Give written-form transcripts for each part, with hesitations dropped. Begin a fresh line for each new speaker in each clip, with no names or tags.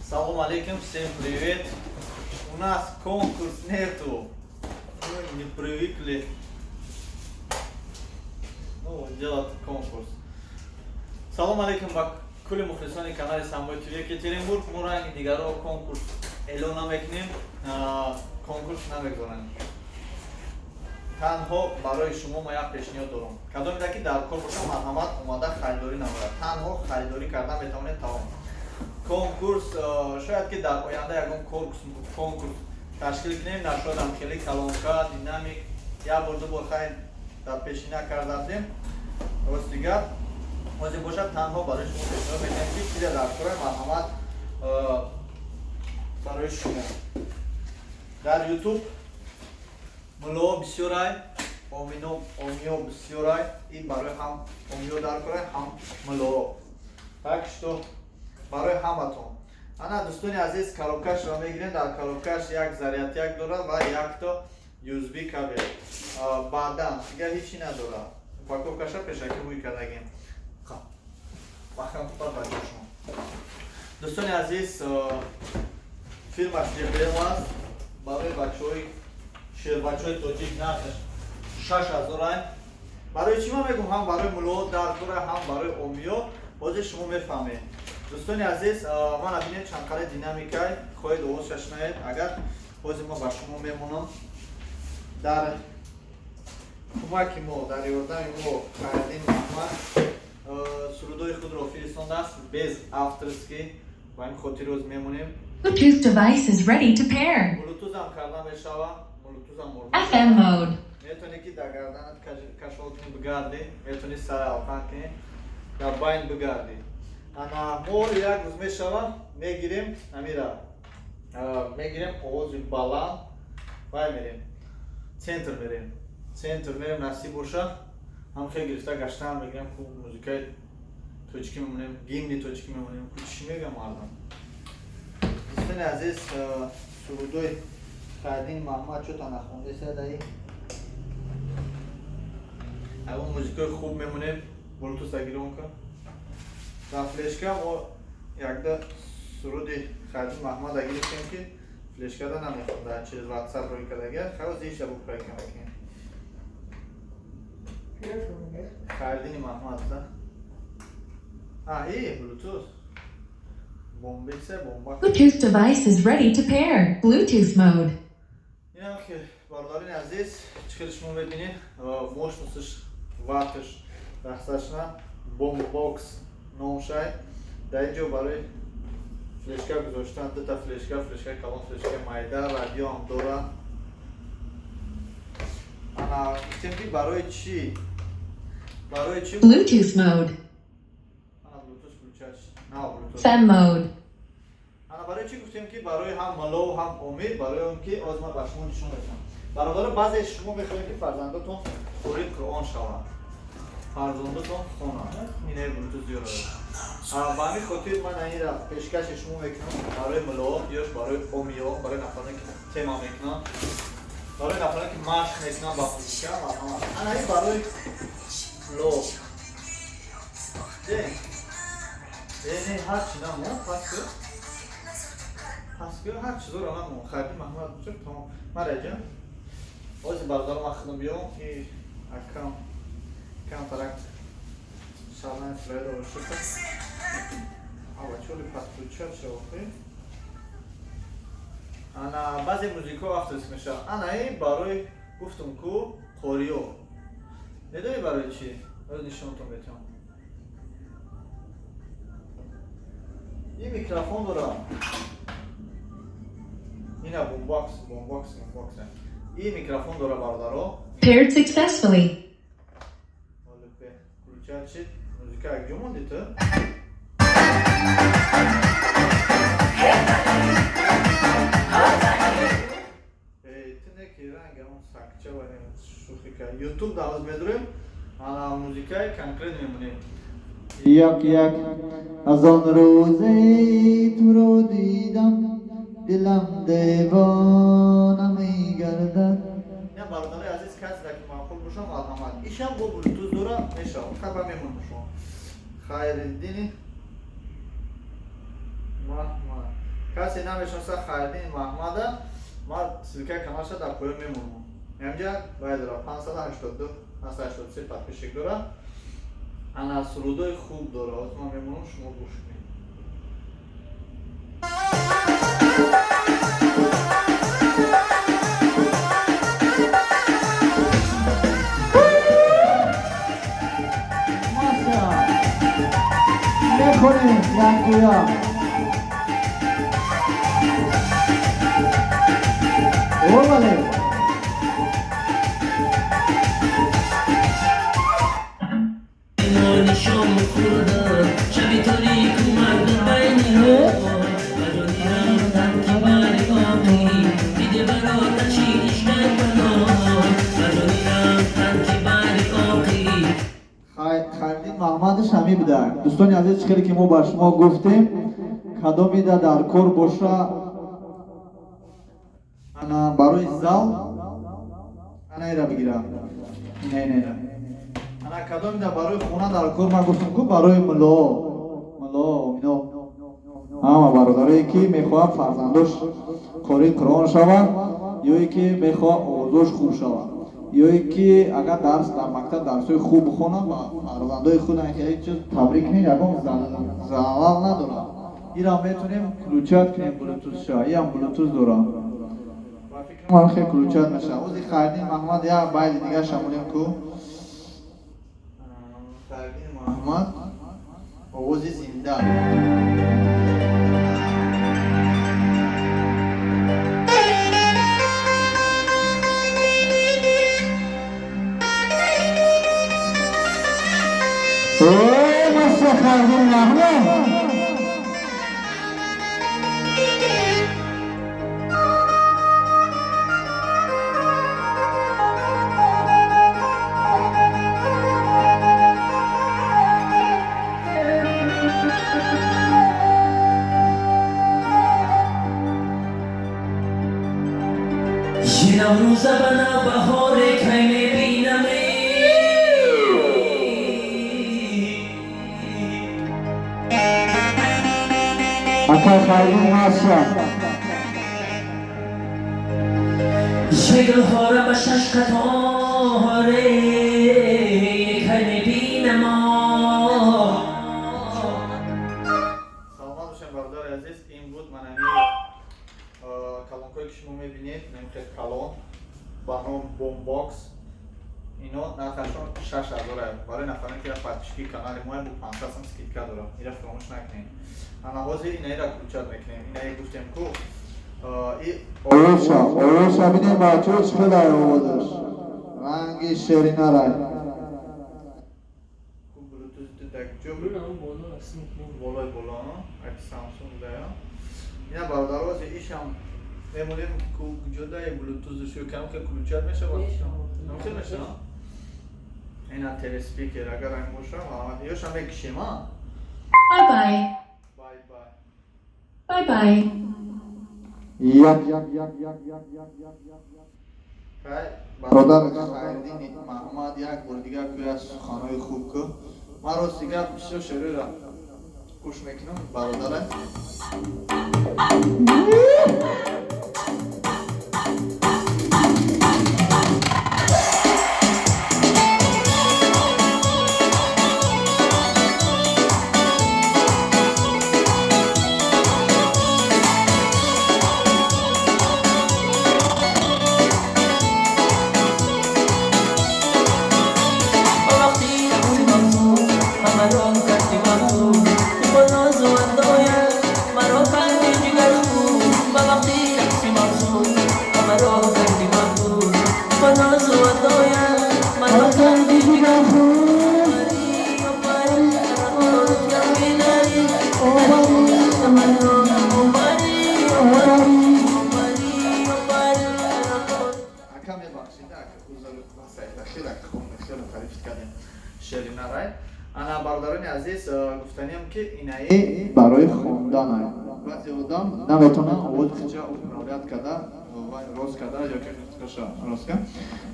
Салом алейкум, всем привет. У нас конкурс нету. Мы не привыкли, ну, делать конкурс. Салом алейкум ба кулли мухлисони канали Самбой ТВ Екатеринбург. Мо ранги дигаро конкурс эълон намекунем, конкурс намегузорем. Танҳо барои шумо ма як пешниҳод дорам. Кадомеда ки дар кор боша, марҳамат, омада харидорӣ намояд. Танҳо харидорӣ карда метавонед, тамом. Конкурс шояд ки дар оянда ягон конкурс ташкил кунем, нашодам хеле колонка, динамик як бор, ду бор хайр дар пешина карда будем. Рости гап, ҳозир бошад, танҳо барои шумо пешниҳод мекунем, ки чизе дар кора, марҳамат, барои шумо. Дар Ютуб муллоҳо бисёрай, омино, омиё бисёрай. Ин барои ҳам омиё дар кора, ҳам муллоҳо. Так что барои ҳаматон. Ана, дӯстони азиз, коробкашро мегирем. Дар коробкаш як зарядник дорад ва якто USB кабел. Баъдан дигар ҳечи надорад. Упаковкаша пешакӣ ҳуй кардагем. Баҷошон. Дӯстони азиз, фирмаш JBL аст. Барои бачаҳои шербачаҳои тоҷик нархаш 6000 ай. Барои чӣ ман мегӯм, ҳам барои муллоҳо дар кора, ҳам барои омиё, ҳозир шумо мефаҳмед. Дӯстони азиз, мана бинед, чанд динамикай. Хоҳед, овозша шунавед. Агар ҳозир ма ба шумо мемонам, дар кӯмаки мо, дар ёрдами мо Хайриддин Маҳмад сурудҳои худро фиристондааст без авторский. Ба ин хотир оз мемонем.
Bluetooth device is ready to pair.
Блютузам карда мешава, блютузам.
FM mode.
Метавонӣ ки дар гарданат кашол кунӣ, бигардӣ, метавонӣ сара алқан кунӣ, дар байн бигардӣ. Ана, мо як рӯз мешава, мегирем амира, мегирем, овози баланд вай, мерем центр, мерем центр, мерем, насиб боша, ҳам хел гирифта гаштан мегирем, ку музикаи тоҷикӣ мемонем, гимни тоҷикӣ мемонем, ку чӣ мегам мардам. Дӯстони азиз, сурудои Хайриддини Маҳмад чӯта нахондеса даи ягон музикаи хуб мемонем. Блютуса гирон кун. Дар флешка мо якда суруди Хайриддин Маҳмада гирифтем, ки флешкада намехонда, через WhatsApp рӯй кардага. Хайр, зиша бупрайка мекунем. Хайриддини Маҳмад да. А, и Bluetooth. Бомбице, бомба.
Bluetooth device is ready to pair. Bluetooth mode.
Инам ки, бародарини азиз, чӣ хеле шумо мебинед, мощностиш, ваттш достаточно. Бомбокс номшай. Дар ин ҷо барои флешка гузоштан, дута флешка, флешкаи калон, флешкаи майда, радио ҳам дорад. Ана, гуфтем ки барои чӣ? Барои чӣ?
Bluetooth mode.
Ана, Bluetooth включать. На Bluetooth.
FM mode.
Ана, барои чӣ гуфтем, ки барои ҳам муллову ҳам омир? Барои он ки оз ман ба шумо нишон медиҳам. Бародаро, баъзе шумо мехоҳед, ки фарзандотон қории Қуръон шаванд, фарзандотон хонанд. Инаи Bluetooth зиёд. Ба ҳамин хотир ман инра пешкаши шумо мекунам барои муллоҳо ёш барои омиё, барои нафароне ки тема мекунанд, барои нафароне ки машқ мекунанд ба музика. Марҳамат, ана, ин барои муллоҳо. Не, ҳар чи намо, пас ку, пас ку, ҳар чизоро намо. Хайри Маҳмад тамом. Мараҷа, ҳозир, бародаро, ман худам биём и акам камтарак шалан флайро шука. Ава чоли подключать шавохи. Ана, баъзе музикҳо авторский мешавад. Ана, ин барои, гуфтум ку, қориё. Медонӣ барои чӣ? Оз нишонтон метиҳам. Ин микрофон дорам. Ина бомбокс, бомбокс, бомбокс. Ин микрофон дора, бародаро.
Paired successfully.
Олепе включать шид. Музика як ҷо монди ту? Эй, ту не ки ранг он сакча ва шӯхӣ кард. Ютуб да ҳоз медурем, ана, музикаи конкрет мемонем.
Як як аз он рӯзе туро дидам, дилам девона мегардад.
Ина, бародарои азиз, касра ки маъқул бошам, марҳамат. Ишам бо Bluetooth дора мешавад. Хаба мемонам шумо. Хайриддини Маҳмад. Касе намешноса Хайриддини Маҳмада, ман ссылка и каналша дар поён мемонам. Ҳамҷа вай дора, 582, 583 подписчик дора. Ана сурудои хуб дора. Ҳозир ман мемонам, шумо гӯш кунед.
Маса мехонем якгӯя. О, бале.
Мони шом хӯрдам, шаби торику мардум байни роҳ ба ҷони рафтам, ки бари оқӣ диде бароташи ишқак паноҳ, ба ҷони рафтам, ки бари оқӣ.
Хайриддин Маҳмадаш ҳамин буда. Дӯстони азиз, чӣ хеле ки мо ба шумо гуфтем, кадомида дар кор боша, ана барои зал, ана ира бигира, ина, ина, ира. Ана кадомида барои хона дар кор, ман гуфтам ку, барои мулло ино ҳама бародарое ки мехоҳанд фарзандош қории Қуръон шаванд, ё ин ки мехоҳанд овозош хуб шавад, ё ин ки агар дарс дар мактаб дарсҳои хуб бихонанд, ба фарзандои худ хеле чиз табрик кунед, ягон залал надорад. Ирам метавонем включать кунем, блютузша, иам блютуз дорад. Ба фикрам, ман хеле включать мешавад. Ози Хайриддин Маҳмад як байди дигар шамолем ку.
Хайриддини Маҳмад, овози зинда.
О, маса, Хайриддин Маҳмад.
Е наврӯза ба навбаҳоре кай мебинаме.
Ака Хайриддин, маса.
Е гулҳора ба шаш қаторе кай мебинамо.
Саломат бошем, бародари азиз. Ин буд манами колонкое ки шумо мебинед, намхел калон ба ном Бомбокс. Ино нархашон 6000. Барои нафаре ки подписчики канали мо, бо 500 сом скидка дорад, ира фаромӯш накунед. Ана ҳозир инаира включать мекунем. Инаи гуфтем ку и
Овозша, овозша бинем, бачаҳо, чӣ хеле овозаш ранги шеринарай.
Ку блютуз ҷо болои боло, як Самсунг дая. Ина бародаро, ҳозир ишам мемонем ку, ҷодаи блютузш ё кам хел включать мешавад, намхел мешава. Ина телеспикер агар айн боша, марҳамат, ёшам мекишем, а.
Bye bye.
Bye bye.
Bye bye.
Як
Хай, бародар Хайриддини Маҳмад, як бори дигар кӯя суханҳои хуб ку. Ман рости гап бисёр шеърро гӯш мекунам, бародара.
Вақти рақси мавзун ҳамаро карди мафтун, бо нозу адоят маро карди ҷигархун. Ба вақти рақси мавзун ҳамаро карди мафтун, бо нозу адоят маро карди ҷигархун. Пари, о пари, арақот каминари, о пари, о пари, о пари, о пари, арақот.
Ака, мебахшед, ака, узр, басайда, хеле хуб, хеле тариф кардем шеринарай. Ана, бародарони азиз, гуфтаниям ки инаи
барои хондан
баъзе одам наметавонанд овози худша управлять карда ва рост карда ё ки худша рост карда,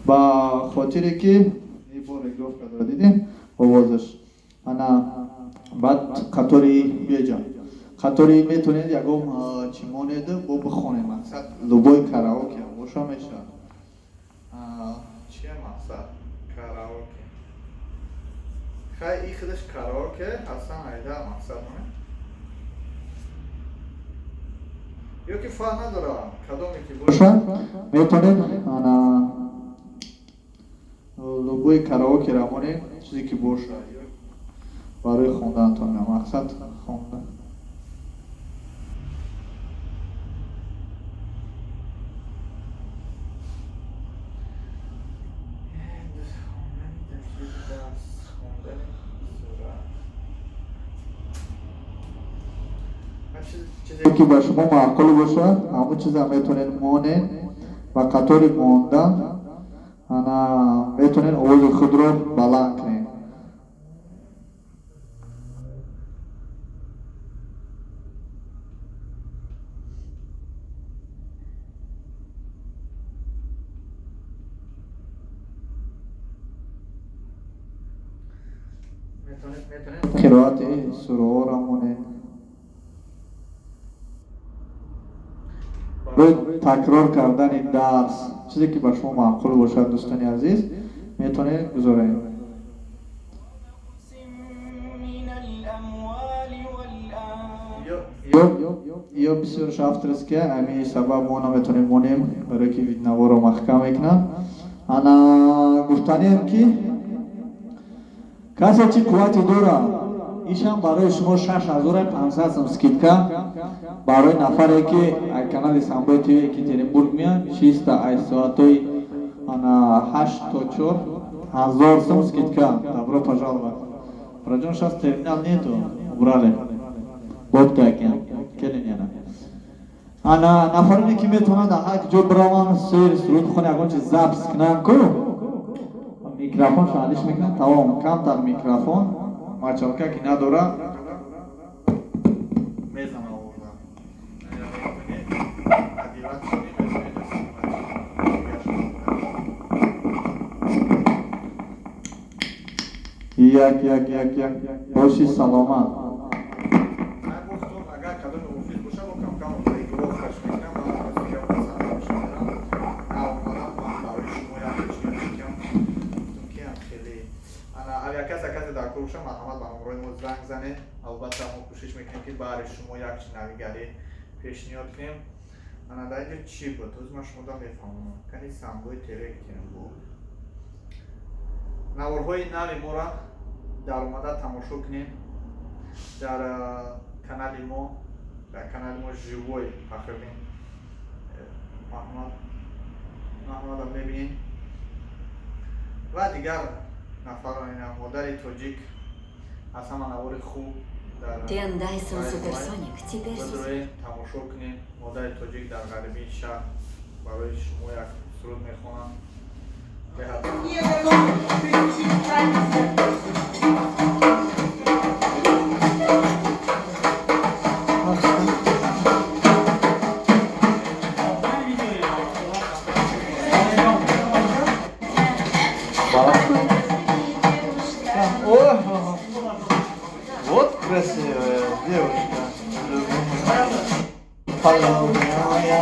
ба хотире ки бо регулировка дора, дидем овозаш. Ана баъд қатори беҷа Қатори метавонед ягон чӣ монеду бо бихонед, мақсад любой караоке боша мешавад.
Чия мақсад? Караоке. Хай, и худаш караоке, Ҳасан Айдар мақсад монед. Ё ки фарқ надорад, кадоме ки
боша, метавонед ана любой караокера монед, чизе ки боша барои хондантон, мақсад хондан. Ки ба шумо маъқул бошад, ҳамон чиза метавонед монед ва қатори мондан ана метавонед овози худро баланд кунед. Қироати сураҳоро монед. Барои такрор кардани дарс, чизе ки ба шумо маъқул бошад, дӯстони азиз, метавонед гузоред. Ё бисёрш авторския, ҳамин сабаб мо наметавонем монем, барое ки наворо маҳкам мекунанд. Ана гуфтанием, ки касе чӣ қуввате дорад, ишам барои шумо 6500 сом скидка барои нафаре ки аз канали Самбой ТВ Екатеринбург меяд, чисто аз соатҳои ана 8 то 4 1000 сом скидка. Добро пожаловать. Браҷон, сейчас терминал нету, убрали. Вот такие. Келин. Ана нафароне ки метавонанд дар ҳар ҷо бираванд, сер суруд хона, ягон чиз запись кунанд ку, микрофон шаҳдиш мекунанд, тамом, камтар микрофон мачалка ки надора
мезана овоза.
Як, як, як, як, боши саломат.
Агар кадоми муфид боша, бо камкам проигровкаш мекунам, ман омадам барои шумо як чиз гуфтум, ки ам хеле ана авиакасса касе дар кор боша, марҳамат, ба номрои мо занг занед. Албатта, мо кӯшиш мекунем, ки баҳри шумо як чи навигарӣ пешниҳод кунем. Ана дар инҷо чӣ буд, ҳозир ман шумода мефаҳмонам. Кани Самбои ТВ Екатеринбург, наворҳои нави моро даромада тамошо кунем дар канали мо, дар канали мо живой Фахриддин Маҳмадам мебинед ва дигар нафарон. Ина модари тоҷик аз ҳама навори хуб дар
Тен Dyson Supersonic теперь
бизроед тамошо кунем. Модари тоҷик дар ғарибии шаҳр барои шумо як суруд мехонам.
О, вот красивая девушка. Поломная.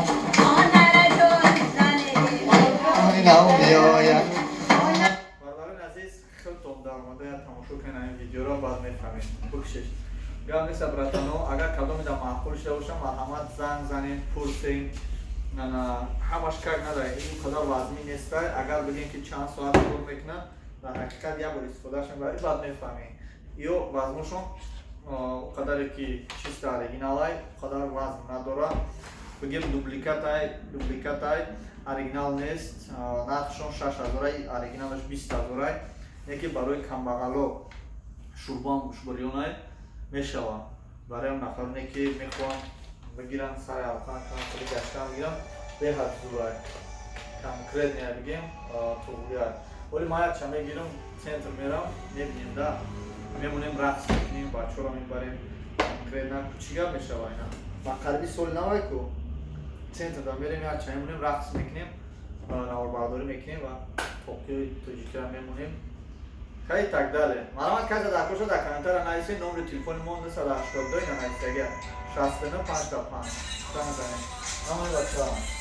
Бародарони азиз, хелтон даромада тамошо кунед ҳамин видеоро, баъд мефаҳмед. Бикшиш. Гап неста, братано, агар кадомеда маъқул шуда боша, марҳамат, занг занед, пурсен. Ҳамаш как надорад, ин қадар вазмин неста. Агар бигем, ки чанд соат кор мекунад, дар ҳақиқат як бор истифодааш мебарӣ, баъд мефаҳмӣ. Ё вазношон он қадаре ки чисто оригиналай, он қадар вазн надорад. Бигем, дубликатай, дубликатай, оригинал нест. Нархшон 6000-ай, оригиналаш 20 000-ай. Яке барои камбағало шурбоам гӯшбурёнай мешавад. Барои он нафароне ки мехоҳанд бигиранд, сари алқан кунанд, худи гаштан бигиранд, беҳад зурай. Конкретно бигем, туғрияй. Вале ман якча мегирам, центр мерам, мебинем да, мемонем, рақс мекунем, бачаҳоро мебарем. Конкретно чӣ гап мешава ина? Ба қариби соли навай ку центрда мерем, якча мемонем, рақс мекунем, наворбардорӣ мекунем ва тоқиёи тоҷикиро мемонем. Хай, так далее. Маълумот каса дар кошо, дар комментария нависед. Номери телефони мо 982, ина нависага, 69 5 5. Занг занед. Ҳамаи бачаҳо.